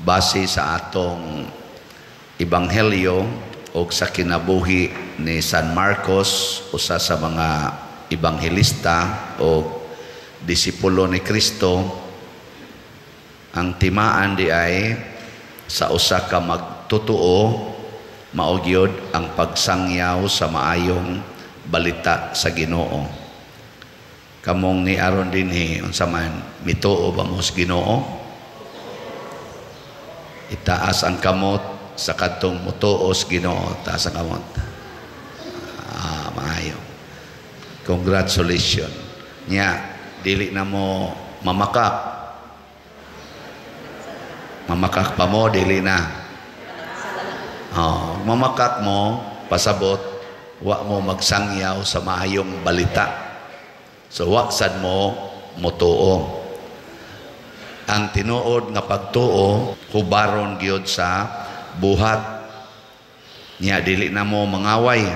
Base sa atong ebanghelyo o sa kinabuhi ni San Marcos, usa sa mga ebanghelista o disipulo ni Kristo, ang timaan di ay sa usa ka magtotoo, mao gyud ang pagsangyaw sa maayong balita sa Ginoo. Kamong ni aron dinhi, unsa man, mituo ba mo sa Ginoo? Itaas ang kamot sa kadtong mutuo sa Ginoo. Taas ang kamot. Ah, maayo. Congratulations. Nya, dili na mo mamakak. Mamakak pa mo, dili na. Oh, mamakak mo, pasabot, wa mo magsangyaw sa maayong balita. So, wa sad mo motuo. Ang tinuod nga pagtuo, hubaron gyud sa buhat. Nya, dili na mo mangaway.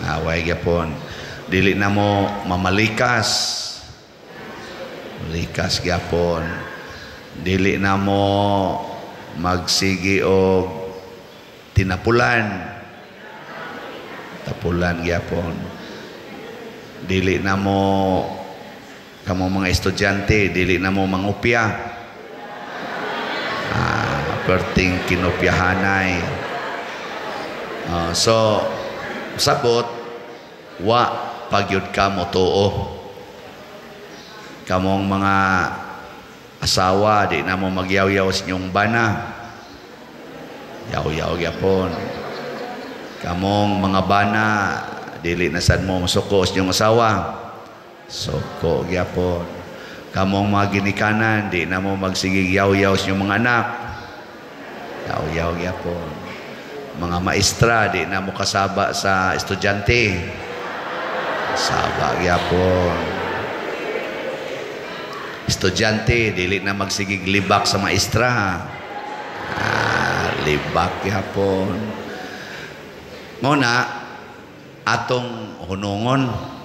Away gyapon. Dili na mo mamalikas. Likas gyapon. Dili na mo magsigi og tinapulan. Tapulan gyapon. Dili na mo, kamo mga estudyante, dili na mo mangupya. Ah, perting kinopyahanay. Ah, so sabot wa pagyud ka mo tuo. Kamong mga asawa, di na mo magyaw-yaw sa inyong bana. Yaw-yaw gyapon. Kamong mga bana, dili na sad mo masuko sa inyong asawa. Suko gyapon. Kamong mga ginikanan, di na mo magsigig yaw-yaw sa inyong mga anak. Yaw-yaw gyapon. Mga maestra, di na mo kasaba sa estudyante. Saba gyapon. Estudyante, dili na magsigig libak sa maestra. Ah, libak gyapon. Mao na atong hunungon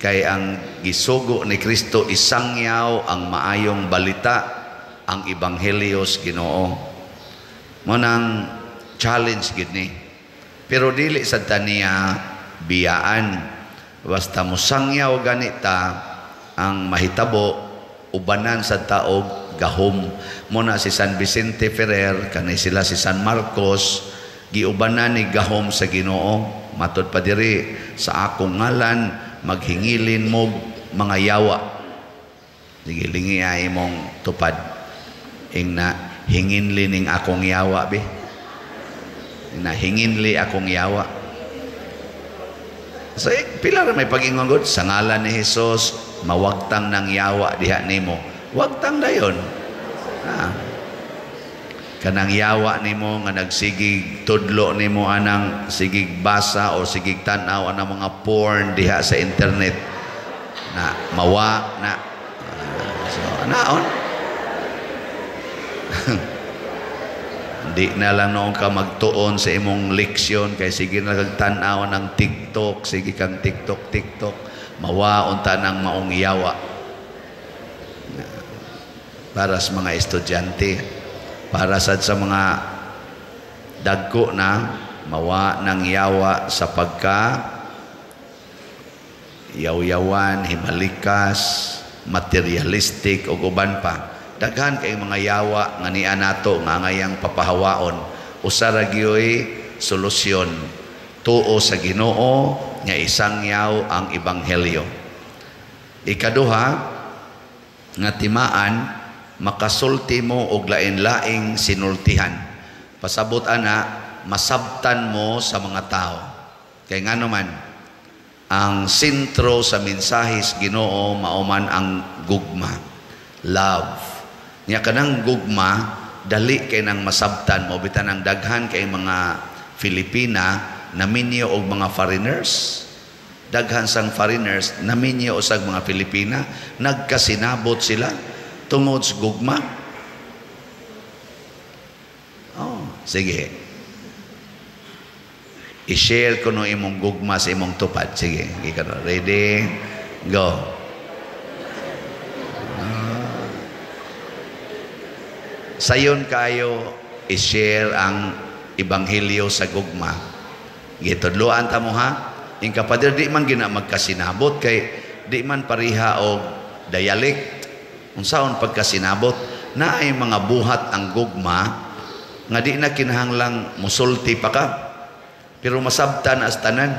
kay ang gisugo ni Kristo, isangyaw ang maayong balita, ang ebanghelyo sa Ginoo. Mao nang challenge gid ni. Pero dili sad ta niya biyaan. Basta mosangyaw ganita, ang mahitabo, ubanan sa taog gahom. Mao na si San Vicente Ferrer, kani sila si San Marcos, giubanan ni gahom sa Ginoo. Matod pa diri, "Sa akong ngalan maghingilin mo mga yawa." Sige, lingi ay imong tupad. Ingna, "Hinginli ning akong yawa bi." Ingna, "Hinginli akong yawa." So, eh, pila ra may pag-ingon gud, "Sa ngalan ni Jesus, mawagtang ng yawa diha nimo." Wagtang dayon. Ah. Kanang yawa nimo nga nagsigig tudlo nimo anang sigig basa o sigig tan-aw anang mga porn diha sa internet na mawa na. Ah, so naon di na lang noon ka magtuon sa imong leksyon kay sige na kag tan-aw ng TikTok, sige kang TikTok TikTok, mawa unta ng maong yawa. Para sa mga estudyante, para sad sa mga dagko na, mawa ng yawa sa pagka yaw-yawan, himalikas, materialistic ug uban pa. Daghan kay mga yawa nga niya nato nga ngayang papahawaon. Usa ra gyoy solusyon: tuo sa Ginoo nga isangyaw ang ebanghelyo. Ikaduha nga timaan, makasulti mo og lain-laing sinultihan. Pasabot ana, masabtan mo sa mga tao. Kay ngano man, ang sentro sa mensahe sa Ginoo mao man ang gugma, love. Nya kanang gugma dali kay nang masabtan mo. Bitan ang daghan kay mga Filipina naminyo og mga foreigners. Daghan sang foreigners naminyo usag mga Filipina, nagkasinabot sila tungod sa gugma. Oh, sige. I-share ko no imong gugma sa imong tupad. Sige, gikan. Ready? Go. Ah. Sayon kaayo i-share ang ebanghelyo sa gugma. Gitudloan ta mo, ha. Ing kapader, di man gina magkasinabot kay di man pareha og dialect. Unsaon pagkasinabot? Naay mga buhat ang gugma nga di na kinahanglang musulti pa ka. Pero masabtan as tanan.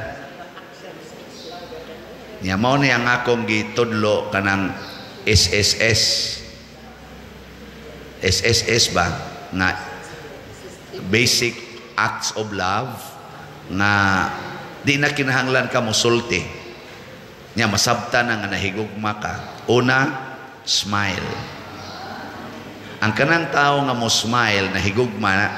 Nya mao ni ang akong gitudlo kanang SSS. SSS ba? Nga basic acts of love nga di na kinahanglan ka musulti. Nya masabtan na nga nahigugma ka. Una, smile. Ang kanang tao nga mo smile, nahigugma na.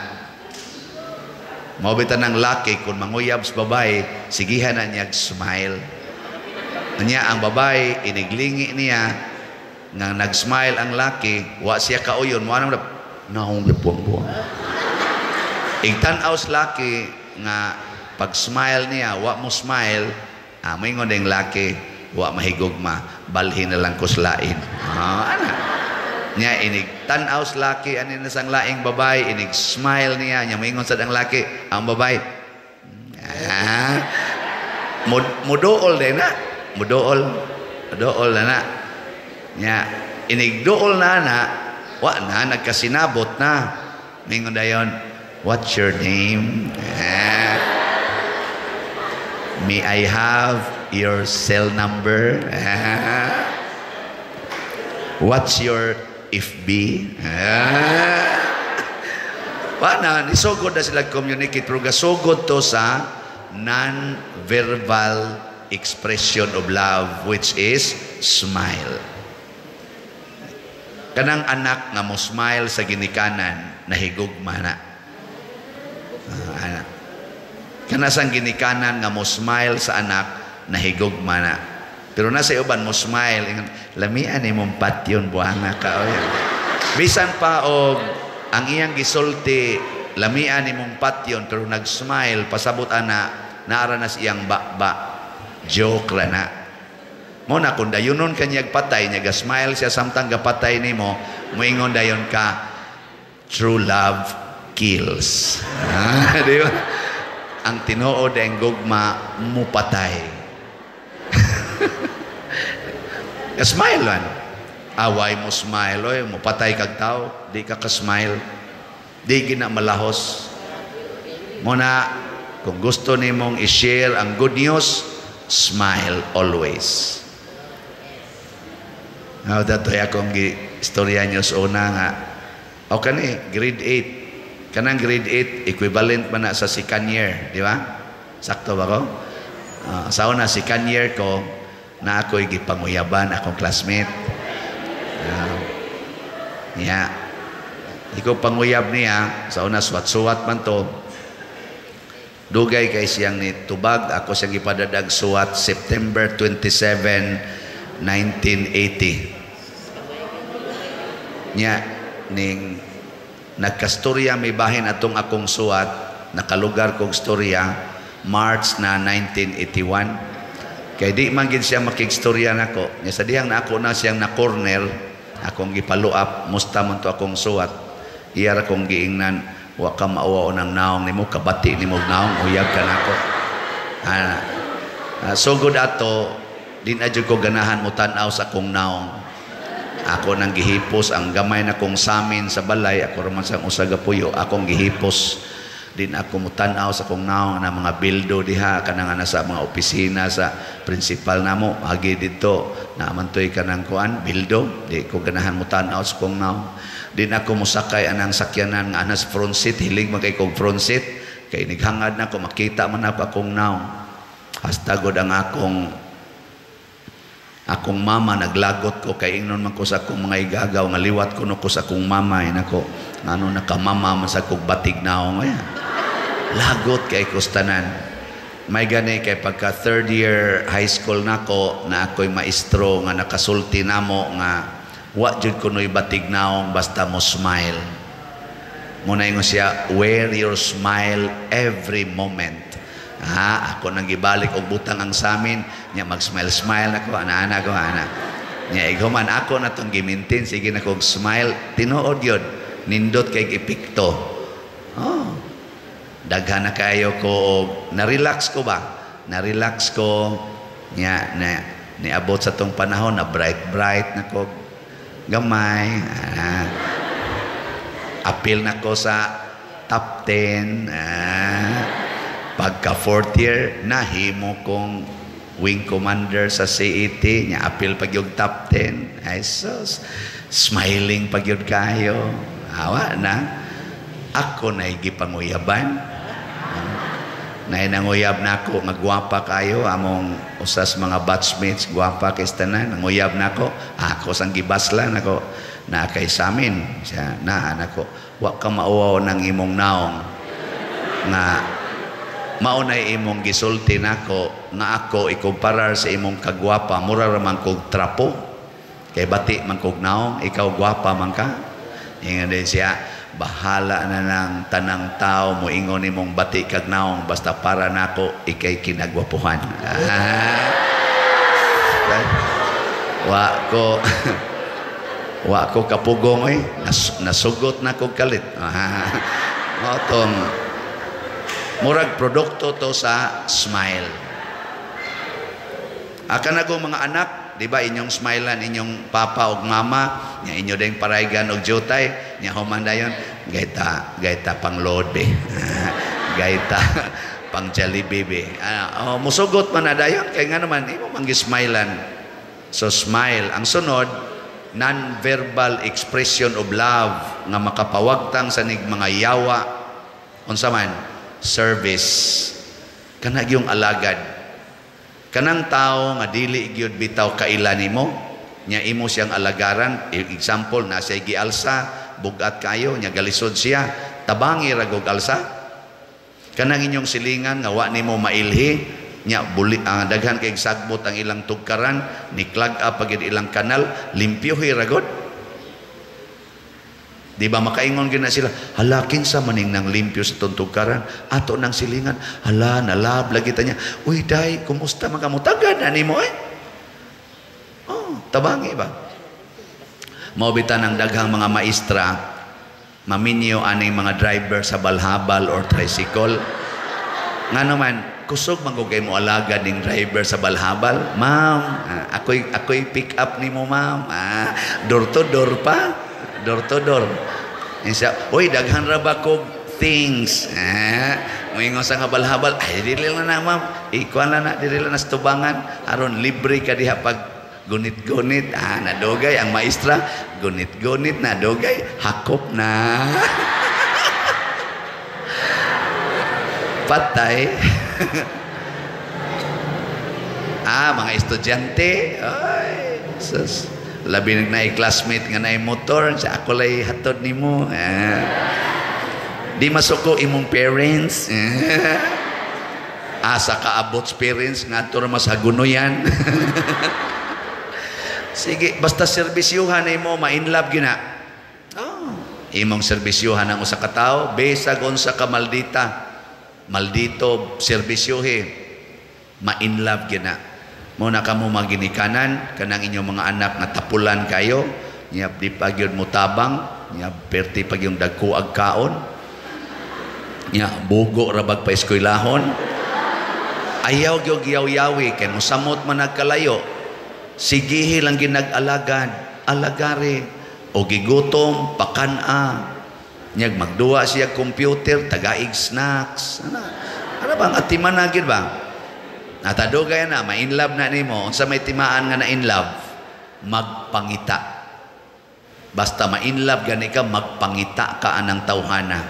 Mao bitaw ng laki kung manguyab sa babae, sigihan na niya smile. Nya ang babae iniglingi niya nga nag-smile ang laki, wa siya kauyon, mo anong naong gibuang-buang. Igtan-aw sa laki nga pag smile niya, wa mo smile, moingon ding laki, "Wa mahigugma, balhin na lang ko sa lain." Ah, ana. Nya inig tan-aw sa laki ani na sang laing babae, inig smile niya, nya moingon sad ang laki, ang babae. Ah, muduol din na. Muduol. Muduol na na. Nya inig duol na na, wa na nagkasinabot na. Mingon dayon, "What's your name?" Ah. "May I have your cell number?" Ah. "What's your FB?" Ah. Wa na, nisugod na sila communicate, pero gasugod to sa non-verbal expression of love, which is smile. Kanang anak nga mo smile sa ginikanan, nahigugma na. Ah, anak. Kanasang ginikanan nga mo smile sa anak, nahigugma na. Pero nasa uban mo smile, ingon, "Lamian nimong patyon, buhanga ka." Oy. Bisan pa og ang iyang gisulti, "Lamian nimong patyon," pero nag-smile, pasabot ana, naara na sa iyang ba. Joke ra na. Mo na kung dayunon ka niyag patay, niya smile siya samtang gapatay nimo, moingon dayon ka, "True love kills." Ah, di ba? Ang tinuod ang gugma mupatay. Smile man. Away mo smile, oy, mupatay kag tao, di ka ka-smile. Di gina malahos. Mo na, kung gusto nimong i-share ang good news, smile always. Now, datoy akong istorya niyo sa una nga, o kani, grade 8. Kanang grade 8, equivalent man na sa second year, di ba? Sakto ba ko? Sa una, second year ko, na ako'y gipanguyaban akong classmate. Yeah. Ikaw panguyab niya, sa una suwat-suwat man to. Dugay kay siyang ni tubag, ako siyang gipadadag suwat September 27, 1980. Nya, ning nagkastorya may bahin atong akong suwat, nakalugar kong storya, March na 1981. Kay di man gid siya makigstorya nako. Nya sa dihang na ako na siyang na corner, akong gipalo up, musta man to akong suwat. Iya ra kong giingnan, "Wa ka mauwaw ng naong nimo, kabati nimo og naong, uyab ka nako." Ah, sugod ato, di na jud ko ganahan mo tan-aw sa akong naong. Ako nang gihipos ang gamay na kong samin sa balay, ako raman sang usa ka puyo, akong gihipos. Di na ako mutan-aw sa akong naong na mga bildo diha kanang ana sa mga opisina sa principal namo agi didto na man toy kanang kuan bildo, di ko ganahan mutan-aw sa akong naong. Di na ako mosakay anang sakyanan nga anas front seat, hilig man kay kog front seat kay nighangad na ko makita man ako akong naong. Hasta gud ang akong mama naglagot ko kay ingnon man ko sa akong mga igagaw nga liwat kuno ko sa akong mama, eh, nako ngano nakamama man sa kog batig naong ay. Lagot kay kustanan. May gani kay pagka third year high school nako na ako'y maestro nga nakasulti namo nga wa jud kuno'y batig naong basta mo smile. Muna ingon siya, "Wear your smile every moment." Ha, ako nang gibalik og butang ang samin, nya mag-smile-smile nako, ana-ana ko, ana. Nya ighuman ako na tong gimintin, sige na kog smile, tinuod yun. Nindot kay epekto. Oh. Daghan na kayo ko og na-relax ko ba? Na-relax ko nya na niabot sa tong panahon na bright bright na ko gamay. Apil na ko sa top 10. Pagka fourth year, nahimo kong wing commander sa CET nya, apil pag yung top 10. Ay sus, smiling pag yun kayo. Awa na ako na gipanguyaban. Nay nanguyab na ako nga gwapa kayo among usas mga batchmates, gwapa kay tanan. Nanguyab na ako, ako sang gibaslan ako na kay samin siya na nako, wa ka mauwaw ng imong naong nga mao na imong gisulti nako nga ako ikumparar sa imong kagwapa, mura ra man kog trapo kay bati man kog naong, ikaw gwapa man ka. Ingon din siya, bahala na ng tanang tao mo ingon nimong bati kag naong, basta para nako ikay kinagwapuhan. Wa ko kapugong oy, nasugot na ko kalit. Mao tong murag produkto to sa smile. Akan ako mga anak, di ba inyong smilean inyong papa ug mama, nya inyo ding paraygan og jutay, nya human dayon gayta gayta pang load be. Gayta pang Jollibee be. Oh, musugot man na dayon kay nga naman imo man gismilean. So smile. Ang sunod, non-verbal expression of love nga makapawagtang sa nig mga yawa, unsa man? Service. Kana gyung alagad. Kanang tao nga dili gyud bitaw kaila nimo, nya imo siyang alagaran. Example, na siya gialsa, bugat kayo, nya galisod siya, tabangi ra gog alsa. Kanang inyong silingan nga wa nimo mailhi, nya buli, daghan kay sagbot ang ilang tugkaran, ni clog up pagid ilang kanal, limpyuhi ra gud. Di ba makaingon gyud na sila, hala, kinsa maning nang limpyo sa tugkaran, ato nang silingan, hala, nalab lagi ta niya. Uy day, kumusta man kamo, tagad na nimo eh. Oh, tabangi ba? Mao bitan ang daghang mga maestra maminyo aning mga driver sa balhabal or tricycle. Ngano man, kusog man kay mo alagad ning driver sa balhabal. Ma'am, ako'y pick up nimo, ma'am. Door to door pa. Door to door. Siya, uy, daghan ra ba kog things? Moingon sa nga balhabal, ay dili lang na, ma'am. Ikuan lang na, dili lang na sa tubangan. Aron libre ka diha pag gunit-gunit. Nadugay ang maestra, gunit-gunit na dugay, hakop na. Patay. Mga estudyante, ay, sus. Labi na classmate nga naay motor, sa ako lay hatod nimo. Di masuko imong parents. Asa kaabot parents ngadto ra mas hagunoyan. Sige, basta serbisyuhan nimo, ma-inlove gyud na. Oh, imong serbisyuhan ang usa ka tawo, bisag unsa ka maldita. Maldito serbisyuhe, ma-inlove gyud na. Mo na kamo maginikanan kanang inyong mga anak nga tapulan kayo, nya di pa gyud mo tabang, nya perti pag yung dagkuag kaon, nya bugo ra bag pa eskwelahon. Ayaw gyud yaw-yawi kay mosamot man nagkalayo. Sigihi lang ginag-alagad, alagare o gigutom pakan-a. Nyag magduwa siya computer, tagaig snacks. Ana bang atiman na gyud ba? Natadugay na, ma-inlove na nimo. Unsa may timaan nga na-inlove? Magpangita. Basta ma-inlove gani ka, magpangita ka anang tawhana.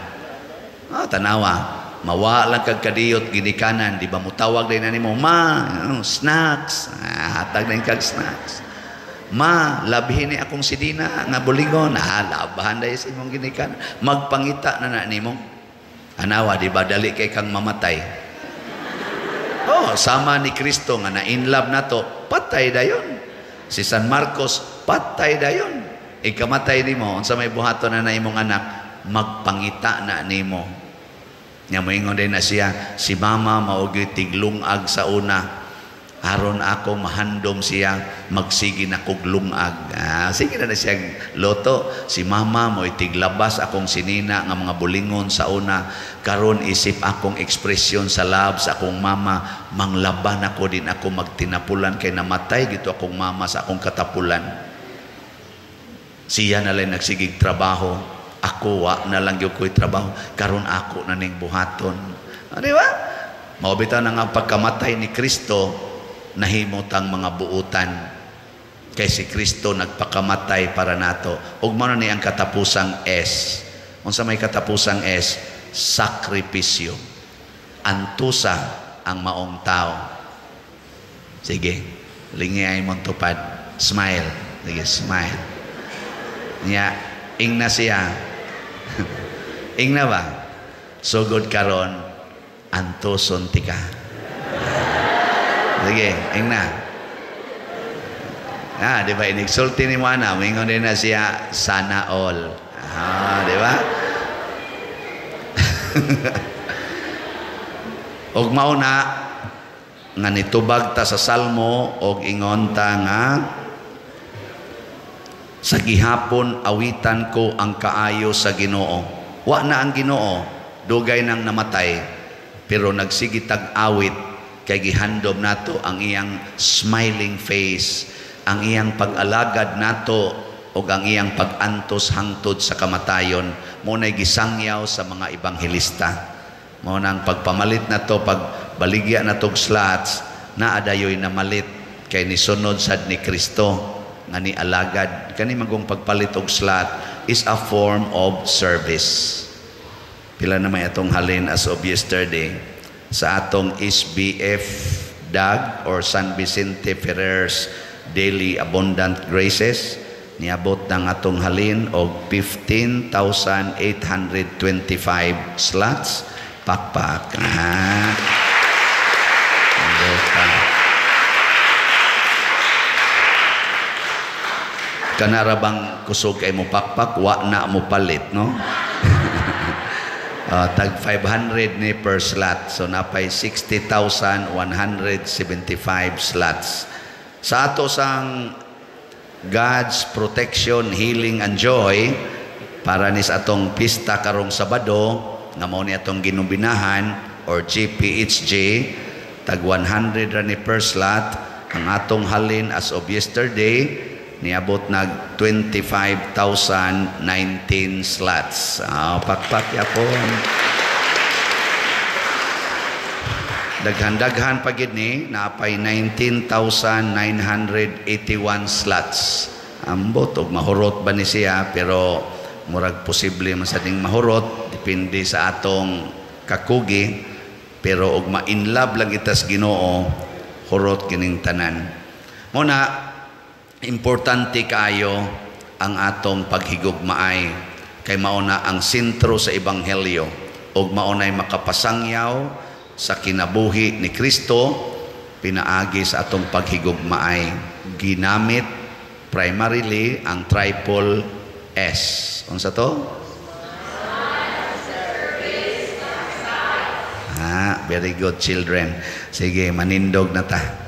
Tanawa, mawa lang kag kadiyot ginikanan, di ba mutawag din na nimo, ma, snacks. Hatag din kag snacks. Ma, labhi ni akong sidina nga bulingon. Labahan dahil sa imong ginikanan. Magpangita na na nimo. Anawa, di ba dali kay kang mamatay? Oh, sama ni Kristo nga na-inlove na to, patay dayon. Si San Marcos, patay dayon. Ikamatay nimo, unsa may buhaton na na imong anak, magpangita na nimo. Nya moingon din na siya, si mama mao gyud tiglungag sa una. Aron ako mahandom siya, magsige na kog lungag. Ah, sige na na siya loto. Si mama mo itiglabas akong sinina nga mga bulingon sa una. Karon isip akong ekspresyon sa love sa akong mama, manglaban ako din ako magtinapulan kay namatay gito akong mama sa akong katapulan. Siya na lang nagsigig trabaho. Ako wa na lang gyud ko'y trabaho. Karon ako na ning buhaton. Ah, di ba? Mao bitaw na nga pagkamatay ni Kristo, nahimot ang mga buutan. Kay si Kristo nagpakamatay para nato. Ug mao na ni ang katapusang S. Unsa may katapusang S? Sakripisyo. Antusa ang maong tao. Sige, lingi ay mong tupad. Smile. Sige, smile. Nya, ingna siya. Ingna ba? Sugod karon, antuson tika. Sige, ingna. Ah, di ba inigsulti ni mo ana, mingon din na siya sana all. Ah, di ba? Og mao na nga nitubag ta sa Salmo og ingon ta nga sa gihapon awitan ko ang kaayo sa Ginoo. Wa na ang Ginoo, dugay nang namatay, pero nagsige tag awit kay gihandom nato ang iyang smiling face, ang iyang pag-alagad nato ug ang iyang pag-antos hangtod sa kamatayon. Mo nay gisangyaw sa mga ebanghelista. Mao nang pagpamalit nato, pagbaligya natog slots, naa dayoy namalit kay nisunod sad ni Kristo nga ni alagad. Kani magong pagpalit og slot is a form of service. Pila na may atong halin as of yesterday sa atong SBF DAG or San Vicente Ferrer's Daily Abundant Graces, niabot ng atong halin og 15,825 slots. Pakpak. Ah. Kanara bang kusog kay mo pakpak, wa na mo palit, no? Tag 500 ni per slot. So napay 60,175 slots. Sa ato sang God's protection, healing and joy para ni sa atong pista karong Sabado nga mao ni atong ginumbinahan or GPHG, tag 100 ra ni per slot. Ang atong halin as of yesterday niabot nag 25,019 slots. Pakpak yapon. Daghan-daghan pa gid ni, naapay 19,981 slots. Ambot og mahurot ba ni siya, pero murag posible man sa ding mahurot, depende sa atong kakugi, pero og ma-inlove lang itas Ginoo, hurot kining tanan. Muna importante kaayo ang atong paghigugmaay kay mao na ang sentro sa ebanghelyo ug mao nay makapasangyaw sa kinabuhi ni Kristo pinaagi sa atong paghigugmaay. Ginamit primarily ang triple S. Unsa to? Ah, very good children. Sige, manindog na ta.